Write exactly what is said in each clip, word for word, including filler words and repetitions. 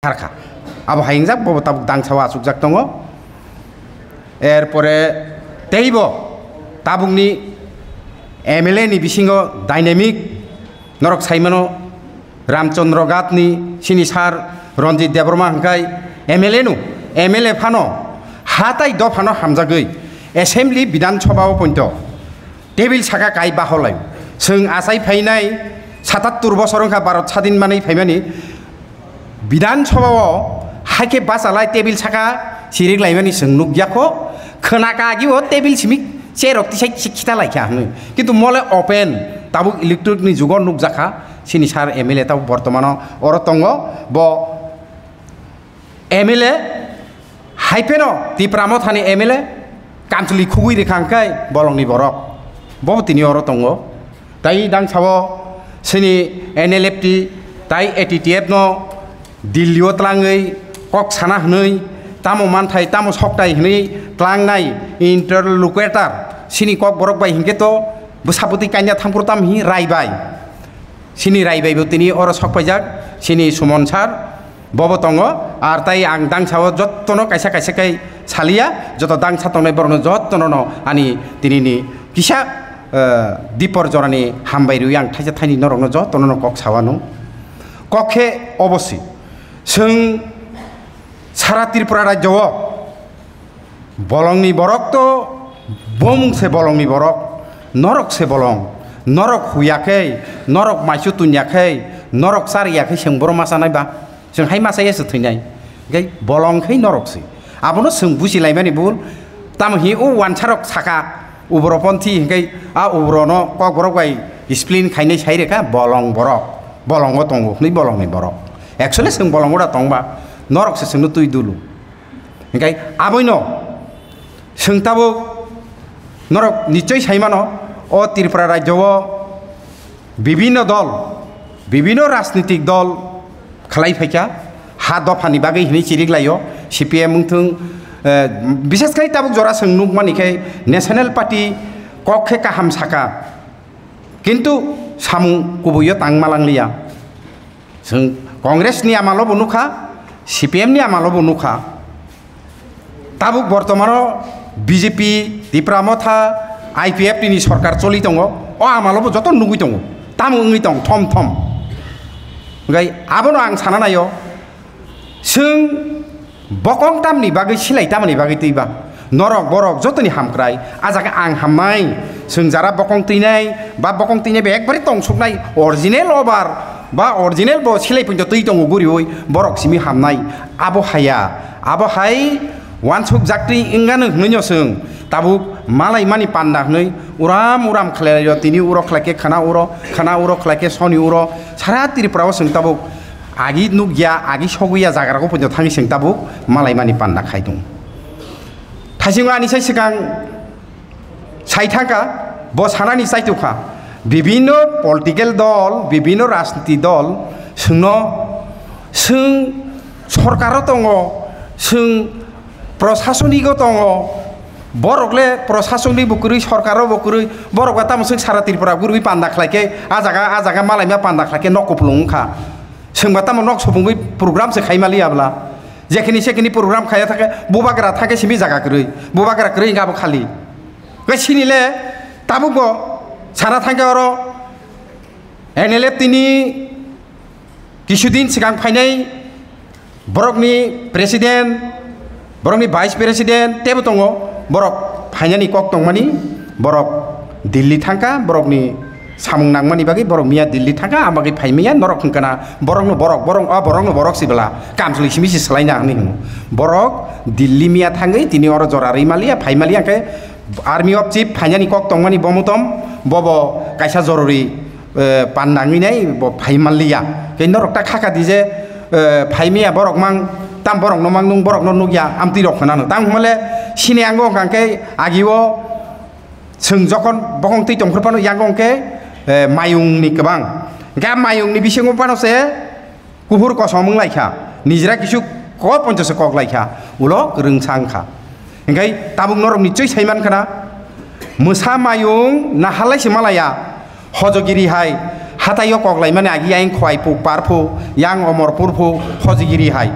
Harkha. Abo hai wngjak, bobo tabuk dangsa o achukjak tongo. Erpore teibo tabukni M L A ni bisingo dynamic norok saimano Ramchandra Ghat ni sini sir Ranjit Debbarma hwnkhe M L A no, M L A phano ha tai dophano hamjagwi assembly Bidhan Sabha o poito. Tebil saka kai baholai. Chwng achai phainai satattur bosor wngkha Bharat sadin manwi phaimani. Bidhan Sabha o haikhe bachalai tebil saka sirik laimani chwng nukya kho. Khwnaka agi o tebil simi chair rok tisai tisai khita laikha hwnwi. Kintu mole open tabuk electronic ni jugo nukjakha. Sini sir M L A tabuk bortomano oro tongo. Bo M L A, hai pheno Tipra Mothani M L A, kamchwlwi khugwi rwkha hwnkhe bolongni borok. Bobo tini oro tongo. Tai dang sao sini N L F T tai A T T F no Delhi o tlangwi kok sana hwnwi tamo manthai tamo soktai hwnwi tlangnai interlocutor sini kok borok bai hinkhe to bwsa bwtwi kanya thangphuru tam hi rai bai. Sini rai bai bo tini oro sok paijak, sini Suman sir, bobo tongo, ar tai ang dang sao jottono kaisa kaisa kai saliya, joto dang sa tongnai borokno jottono no ani tini ni kisa, eh, dipor jorani hambai rwi ang thaisa thaini norokno jottono no kok sao ano. Kok khe obosi, chwng sara Tripura rajyo o, bolongni borok to bomung se bolongni borok, norok se bolong, norok huya khe, norok maisu tunya khe, norok char ya khe chwng boro masa nai ba, chwng hai masa ya se thwinai, hwnkhe bolong khe norok se. Abono chwng buji laimani bul, tamo hi o wansarok saka, ubro ponthi hwnkhe a ubrono kokborok bai spleen khainai sai rwkha, bolong borok, bolongo tongo hwnwi bolongni borok. Actually chwng bolongo da tongba, norok se chwngno twi dulu. Hingkai aboino chwng tabuk norok nichoi saimano, o Tripura rajyo o bibinno dol, bibinno rajnitik dol khlai phaikha, ha dophani bagwi hinwi chirik laio, C P M wngthung, eh, bishes khai tabuk jora chwng nukmani khe National Party kok khe kaham saka, kintu samung kubuio tang malangliya. Chwng Congress ni amalo bo nukha, C P M ni amalo bo nukha. Tabuk bortomano B J P, Tipra Motha, I P F T ni sorkar choli tongo. O amalo bo joto nugwi tongo. Tamo wngwi tong thom thom. Hwnkhe abono ang sana naio. Chwng bokong tamni bagwi silai tamani bagwi twiba? Norok borok jotoni hamkrai, a jaga ang hamnai. Chwng jara bokong twinai ba bokong twinai ba ekbari tongsuknai, original obar ba original bo silai pungto twi tongo guriui borok simi hamnai. Abo haya, abo hai wansuk jaktwi wngano hwnwi no chwng tabuk malai mani panda hwnwi uram uram khlai laio, tini uro khlai khe khana uro, khana uro khlai khe soni uro, sara Tripura o chwng tabuk agi nukya, agi sogwi ya jaga rok o poito thangwi chwng tabuk malai mani panda khai tongo. Thaisingo ani sai swkang sai thangkha, bo sanani chaitukha, bibinno political dol, bibinno rajniti dol chwngno, chwng sorkaro tongo, chwng prosasonigo tongo, borok le prosasoni bo kwrwi, sorkaro bo kwrwi, borok ba tamo chwng sara Tripura gurwi panda khlai khe, a jaga, a jaga malaima panda khlai khe nok kupulung wngkha. Chwng ba tamo nok supungwi program se khai maliya bla. Jekhini sekhini program khaiya thangkhe bubagra thangkhe simi jaga kwrwi. Bubagra kwrwi wngkha abo khali. Khe sini le tabuk bo sana thangkhe oro N L F T ni kisudin swkang phainai borokni president, borokni vice president teibo tongo. Borok phainani kok tongmani, borok Delhi thangkha, borokni samung nangmani bagwi borok miya Delhi thangkha, ang bagwi phai manya, norok hwnkha na borokno borok, borok, o borokno borok si bwla, kamchwlwi simi si swlaina hwnwi hwno. Borok Delhi miya thangwi tini oro jora rwi maliya, phai maliya, hwnkhe Army of Chief phainani kok tongmani bomutom, bobo kaisa jorori, eh, panda wngwi nai, bo phai manliya. Khe norok ta khaka di je, eh, phai maya borok mang, tam borokno mang nung, borokno nukya, amtwi rok khwnano. Tang hwnmale sini ango hwnkha khe agi o chwng jokhon bokong twi tongphuru phano yango hwnkhe, eh, mayungni kwbang. Hwnkhe a mayungni bisingo phano se kuphur kosom wng lai kha, nijra kisu kok ponchos kok lai kha, ulo kwrwngsa wng kha. Hingkai tabuk norok nichoi sai man khana, mwsa mayung nahalai se malaya, hojogiri hai, Hataio koklaimani agi yang Khwaipuk, Parphu, yang Omorpur phu, Hojigiri hai.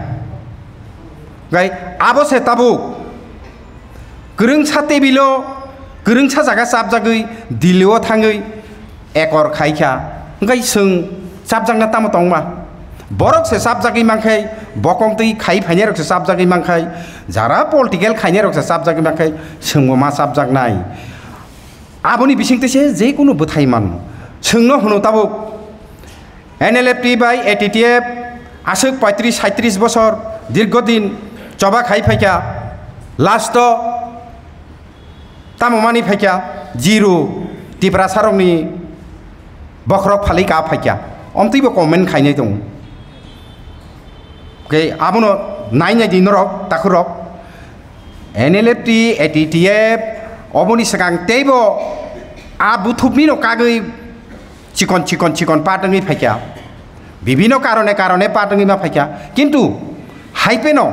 Gai abo se tabuk. Kwrwngsa tebilo, kwrwngsa jaga chapjagwi, Delhi-o thangwi ekor khaikha. Hwnkhe chwng chapjakna tamo tongma? Borok se chapjagwi mankhai, bokong twi khai phainairok se chapjagwi mankhai, jara political khainairok se chapjagwi mankhai, chwngbo ma chapjaknai. Aboni bisingtwi se je kunu bwthai mano. Chwngno hwno tabuk N L F T bai A T T F aswk poitris saitris bosor dirghodin choba khai phaikha. Last-o tamo mani phaikha, zero Tiprasarokni bokhorok phalwi ka phaikha. Omtwibo comment khainai tongo. Khe abono nainai di norok, takhurok. N L F T, A T T F, oboni swkang teibo a buthupni no kagwi chikon, chikon, chikon pat wngwi phaikha. Bibino karone, karone pat wngwi ma phaikha. Kintu hai pheno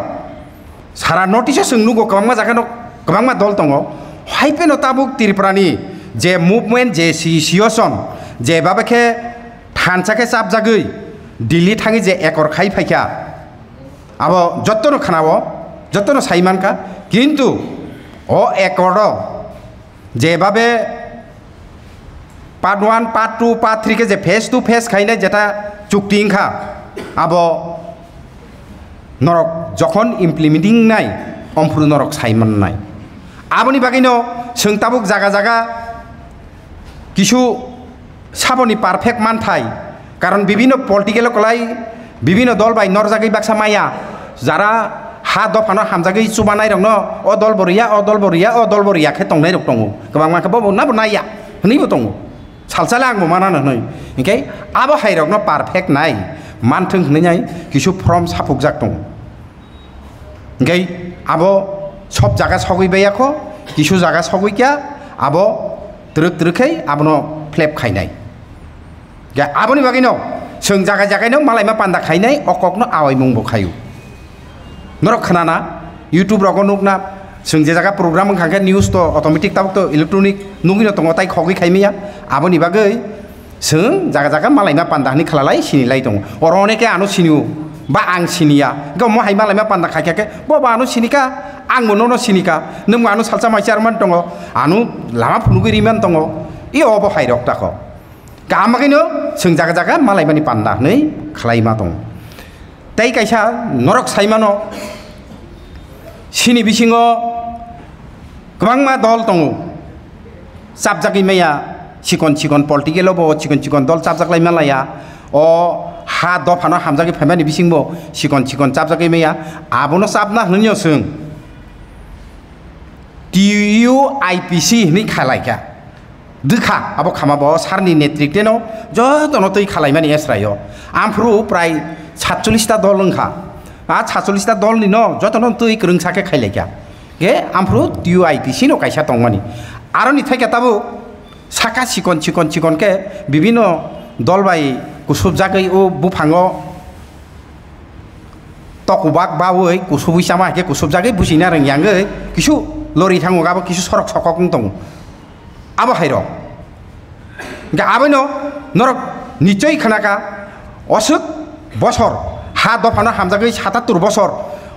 sara notice-o chwng nugo kwbangma jaga no, kwbangma dol tongo. Hai pheno tabuk Tripurani je movement, je si-, situation, je babe khe thansa khe chapjagwi Delhi thangwi je ekor khai phaikha, abo jottono khnao, jottono sai mankha, kintu o accord-o jebabe part one, part two, part three khe je face to face khainai jeta chukti wngkha, abo norok jokhon implementing nai, omphuru norok sai mannai. Aboni bagwino chwng tabuk jaga jaga kisu saboni perfect manthai, karon bibino political o kwlai, bibino dol bai norjagwi baksa maya, jara ha dophano hamjagwi chubanairokno o dol bo riya, o dol bo riya, o dol bo riya khe tongnairok tongo, kwbangma khe bobo nabo naiya hwnwibo tongo, salsale angbo manano hwnwi. Hinkhe abo hairokno perfect nai manthwng hwnwi nai kisu form saphukjak tongo. Hinkhe abo sob jaga sogwi baiya kho, kisu jaga sogwi kya, abo twrwk twrwk khai abono flap khainai. Hinkhe aboni bagwino chwng jaga jagaino malaima panda khainai, o kokno awaimung bo khaio. Norok khnana, YouTube rogo nukna, chwng je jaga program wngkha khe news to automatic tabuk to electronic nugwino tongo, tai khogwi khaimaya. Aboni bagwi chwng jaga jaga malaima panda hwnwi khalalai sinilai tongo. Oro oneke ano sinio, ba ang siniya. Hwnkhe omo hai malaima panda khaikha khe, bo ba ano sinika, ang bo nono sinika. Nwng bo ano salsa mai charman tongo, ano lama phunugwi riman tongo. I obo hai rok takho. Kaham bagwino chwng jaga jaga malaimani panda hwnwi khwlaima tongo. Tei kaisa norok saimano, chini bisingo kwbangma dol tongo. Chapjagwi maya, chikon chikon political o bo chikon chikon dol chapjaklai malaya. O ha dophano hamjagwi phaimani bisingbo chikon chikon chapjagwi maya. Abono chapna hwnwi chwng T U I P C hwnwi khalaikha. Dwkha abo khama bo sarni netrikteno jotono twi khalaimani esraio. Amphuru prai satchollish ta dol wngkha. A satchollish ta dolni no jotono twi kwrwngsa khe khailaikha. Ge amphuru T U I P C no kaisa tongmani. Aroni thaikhe tabuk saka chikon chikon chikon khe bibino dol bai kusubjagwi o buphango tokubak bawi kusubwi chama hai khe kusubjagwi buchina rwng yangwi kisu lori thango abo kisu sorok sokok wng tongo. Abo hai rok. Hingke aboino norok nichoi khnaka, oswk bosor ha dophano hamjagwi satattur bosor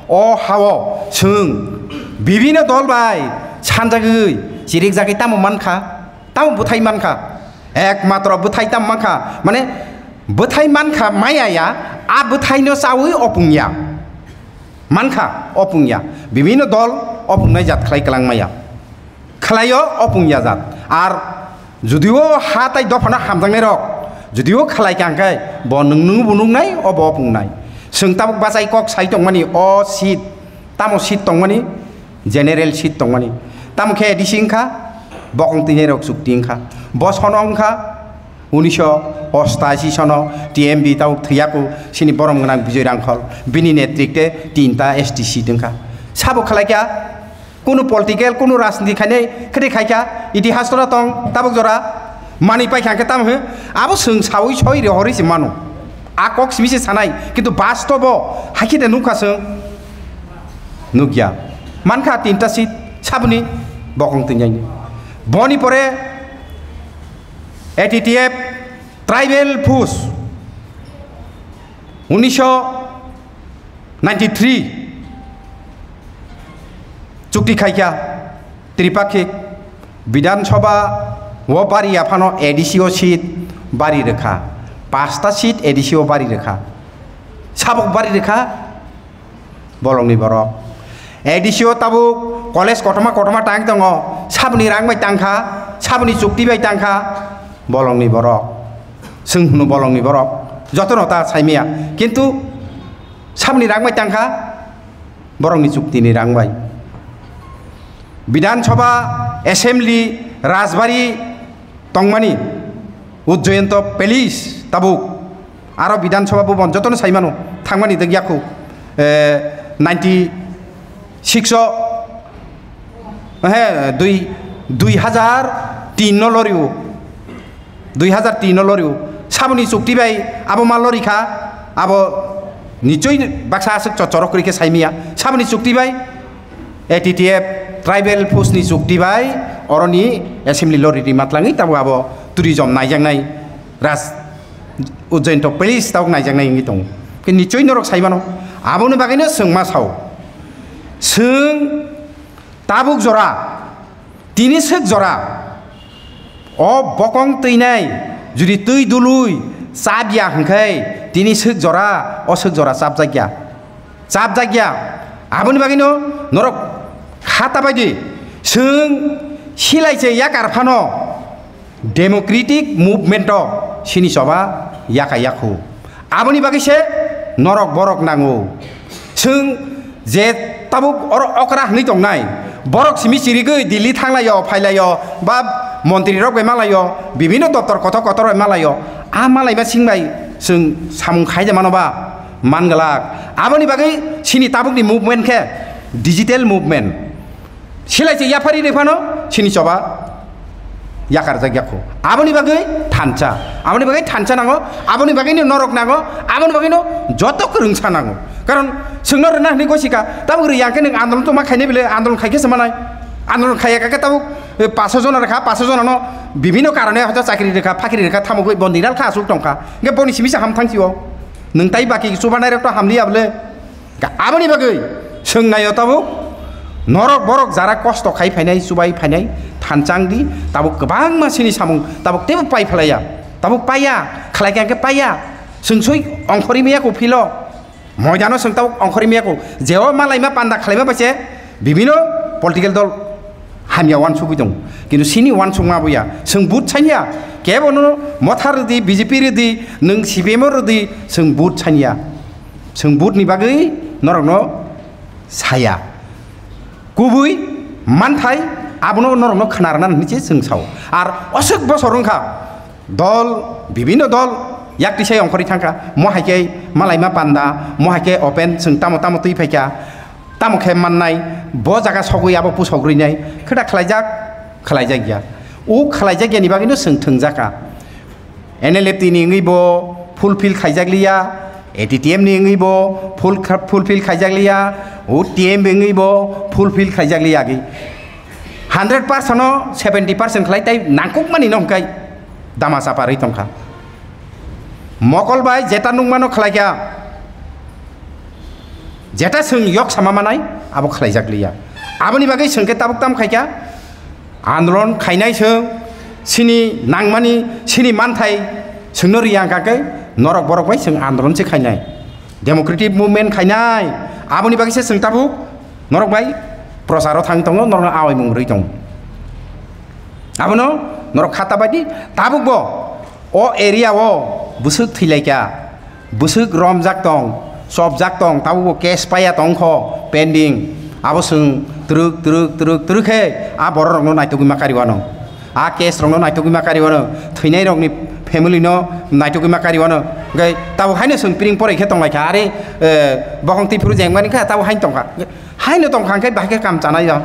o hao chwng bibino dol bai sanjagwi chirikjagwi tamo mankha, tamo bwthai mankha, ekmatro bwthai tamo mankha, mane bwthai mankha maya ya, a bwthaino chawi opung ya, mankha opung ya, bibino dol opungnai jat khlai kwlang maya. Khlaio opung yajak. Ar judio ha tai dophano hamjaknai rok, judio khlai kha hwnkhe bo nwng nwng bo nuknai, obo opungnai. Chwng tabuk bachai kok sai tongmani o seat, tamo seat tongmani, general seat tongmani. Tamo khe A D C wngkha, bokong twinai rok chukti wngkha. Bo sono wngkha unisho ostashi sono T M B tabuk thwiyaku sini borom gwnang Bijoy Rangkhol, bini netrikte tinta S T seat wngkha. Sabo khlai kha, kunu political, kunu rajniti khainai, khede khaikha, itihas tora tong, tabuk jora, manwi paikha hwnkhe tamo hwn, abo chwng sawi soi rihorwi se mano. A kok simi se sanai, kintu bastobo haikhe de nukha chwng, nukya. Mankha tinta seat, saboni bokong twngjani. Boni pore A T T F, Tribal Fus, unisho ninety three chukti khaikha Tripakhik Bidhan Sabha o bari aphano A D C o seat bari rwkha, pasta seat A D C o bari rwkha, sabok bari rwkha bolongni borok. A D C o tabuk college kotorma kotorma tang tongo, saboni rang bai tangkha, saboni chukti bai tangkha bolongni borok, chwng hwno bolongni borok, jotono ta saimaya, kintu saboni rang bai tangkha borokni chuktini rang bai. Bidhan Sabha, Assembly, Rajbari tongmani Ujjayanta Palace tabuk aro Bidhan Sabha Bhavan jotono saimano thangmani degya khu, eh, ninety six o, he, dui, dui hajar tin no lorio, dui hajar tin no lorio, saboni chukti bai abo ma lorikha, abo nichoi baksa aswk chochorok kwrwi khe saimaya, saboni chukti bai A T T F Tribal Fus ni chukti bai oroni assembly lori ri matlangwi tabuk abo tourism naijaknai Raj Ujjayanta Palace tabuk naijaknai wngwi tongo. Khe nichoi norok saimano. Aboni bagwino chwng ma sao. Chwng tabuk jora, tini swk jora. O bokong twinai judi twi dului chapya hwnkhe tini swk jora, o swk jora chapjakya. Chapjakya. Aboni bagwino norok khata baidi chwng silai se yakar phano democratic movement o sini choba yaka yakhu. Aboni bagwi se norok borok nango. Chwng je tabuk oro okra hwnwi tongnai, borok simi chirigwi Delhi thanglaio, phailaio, ba montri rok bai malaio, bibhinno doptor kotor kotor bai malaio. A malaima sing bai chwng samung khaide mano ba? Man glak. Aboni bagwi sini tabukni movement khe digital movement. Silai se yaphari rwi phano sini choba yakarjak yakho. Aboni bagwi thansa, aboni bagwi thansa nango, aboni bagwino norok nango, aboni bagwino joto kwrwngsa nango. Karon chwngno rwna hwnwi gosika, tabuk rwi yang khe nwng andolon tongma khainai bile, andolon khai khe se manai. Andolon khaiya kha khe tabuk, eh, paso jona rwkha, paso jonano bibhinno karone hoyto chakri rwkha, phakri rwkha, thamogwi bo niral kha, aswk tongkha. Hwnkhe boni simi se ham thang sio. Nwng tai baki chubanai rok to hamliya bole. Aboni bagwi chwng naio tabuk norok borok jara kosto khai phainai, chubai phainai, thanchang di, tabuk kwbangma sini samung tabuk teibo pai phlaiya, tabuk paiya, khlai khe hwnkhe paiya, chwng soi ongkhorwi maya kho philo, moidano chwng tabuk ongkhorwi maya kho, jeo malaima panda khlaima bai se bibhinno political dol hamya uansugwi tongo. Kintu sini uansukma aboya, chwng vote sanya, kebono motha rwdi, B J P rwdi, nwng C P M o rwdi, chwng vote sanya. Chwng vote ni bagwi norokno saya. Kubui manthai abono norokno khna rwna hwnwi se chwng sao. Ar oswk bosor wngkha, dol, bibhinno dol yak tisai ongkhorwi thangkha. Mo hai khe malaima panda, mo hai khe open chwng tamo tamo twi phaikha, tamo khe mannai, bo jaga sogwi abo pusok rwinai, khe da khlaijak, khlaijak ya. O khlaijak yani bagwino chwng thwngjakha. N L F T ni wngwi bo fulfill khaijak liya, A T T M ni wngwi bo full kha-, fulfill khaijak liya, O T M wngwi bo fulfill khaijak liya agi. Hundred percent no seventy percent khlai tai nangkukmani no hwnkhe dama chapa rwi tongkha. Mokol bai jeta nukmano khlaikha, jeta chwng yok sama manai abo khlaijak liya. Aboni bagwi chwng khe tabuk tam khaikha, andolon khainai chwng, sini nangmani, sini manthai chwngno riya hwnkha khe norok borok bai chwng andolon se khainai, democratic movement khainai. Aboni bagwi se chwng tabuk norok bai procharo thang tongo, norokno awaimung rwi tongo. Abono norok khata baidi tabukbo o area o bwswk thwilaikha, bwswk romjak tong, chopjak tong, tabukbo case paiya tongkho pending. Abo chwng twrwk, twrwk, twrwk, twrwk khe a bororokno naitugwi ma kariwano. A case rokno naitugwi ma kariwano. Thwinairokni family no naitugwi ma kariwano. Hwnkhe tabuk haino chwng piring porai khe tonglaikha. Are, eh, bokong twi phuru jengmani kha, tabuk haino tongkha. Haino tongkha hwnkhe bahai khe kam chanai ya.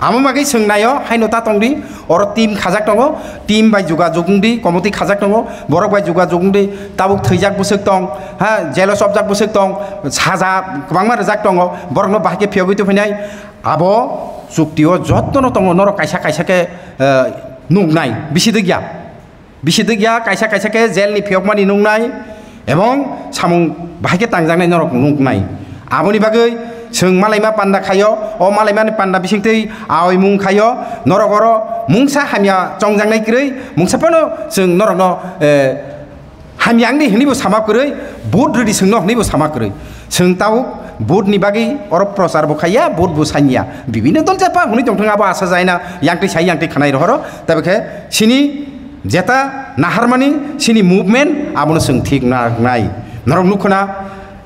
Amo bagwi chwng naio, haino ta tongdi, oro team khajak tongo, team bai jogajog wngdi, komotwi khajak tongo, borok bai jogajog wngdi, tabuk thwijak bwswk tong, ha, jelo chopjak bwswk tong, saja kwbangma rwjak tongo, borokno bahai khe phiyogwi tongphinai, abo chukti o jotono tongo, norok kaisa kaisa khe, eh, nuknai, bisi dwkya. Bisi dikya kaisa kaisa khe jail ni phiyokmani nuknai, ebong samung bahai khe tangjaknai norok nuknai. Aboni bagwi chwng malaima panda khaio, o malaimani panda bisingtwi aoimung khaio, norok oro mungsa hamya chongjaknai kwrwi, mungsa phano chwng norokno, eh, hamya wngdi hwnwibo sama kwrwi, vote rwdi chwngno hwnwibo sama kwrwi. Chwng tabuk vote ni bagwi oro prochar bo khaiya, vote bo sanya. Bibinno dol jepha hwnwi tongthung abo asa jaina, yangtwi sai yangtwi khanai rohoro. Tei khe chini jeta naharmani chini movement abono chwng thik nangnai. Norok nukhuna,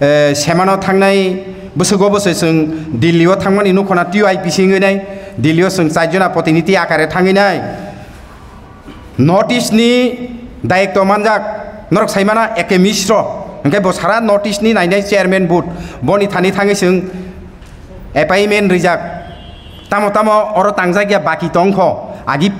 eh, semano thangnai bwswgo bwswi chwng Delhi o thangmani nukhuna T U I P C wngwi nai. Delhi o chwng char jona protinidhi akare thangwi nai. North East ni dayikto manjak norok saimana A K Mishro, hwnkhe bo sara North East ni nainai chairman board, boni thani thangwi chwng appointment rijak. Tamo tamo oro tangjak ya baki tongkho, agi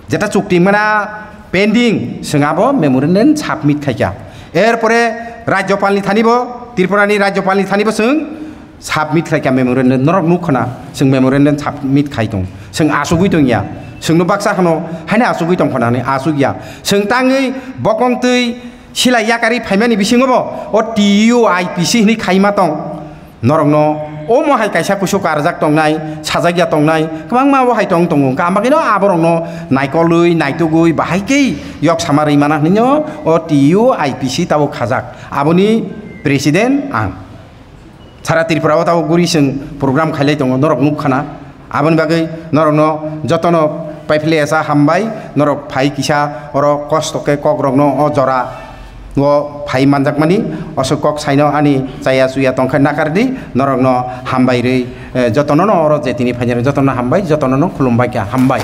jeta chukti mana pending, chwng abo memorandum submit khaikha. Erpore Rajyopal ni thani bo, Tripura ni Rajyopal ni thani bo chwng submit khlaikha memorandum, norok nukhuna chwng memorandum submit khai tong, chwng achugwi tongya, chwngno baksa hwno haino achugwi tongkha nani achukya, chwng tangwi bokong twi silai yakarwi phaimani bisingo bo o T U I P C hwnwi khaima tong. Norokno omo hai kaisa kusu karjak tongnai, sajakya tongnai, kwbangma bo hai tong tongo, hwnkha bagwino aborokno naikolwi, naitugwi, bahai khe yok sama rwi mana hwnwino o T U I P C tabuk khajak. Aboni president ang. Sara Tripura o tabuk guri chwng program khailai tongo, norok nukkhana. Aboni bagwi norokno jotono paiphle esa hambai, norok phai kisa oro kosto khe kokrokno o jora o phai manjakmani, osok kok saino ani chaya chuya tongkhe nakardi, norokno hambai rwi, eh, jotono no oro je tini phainai jotono hambai, jotono no khulumbai kha, hambai.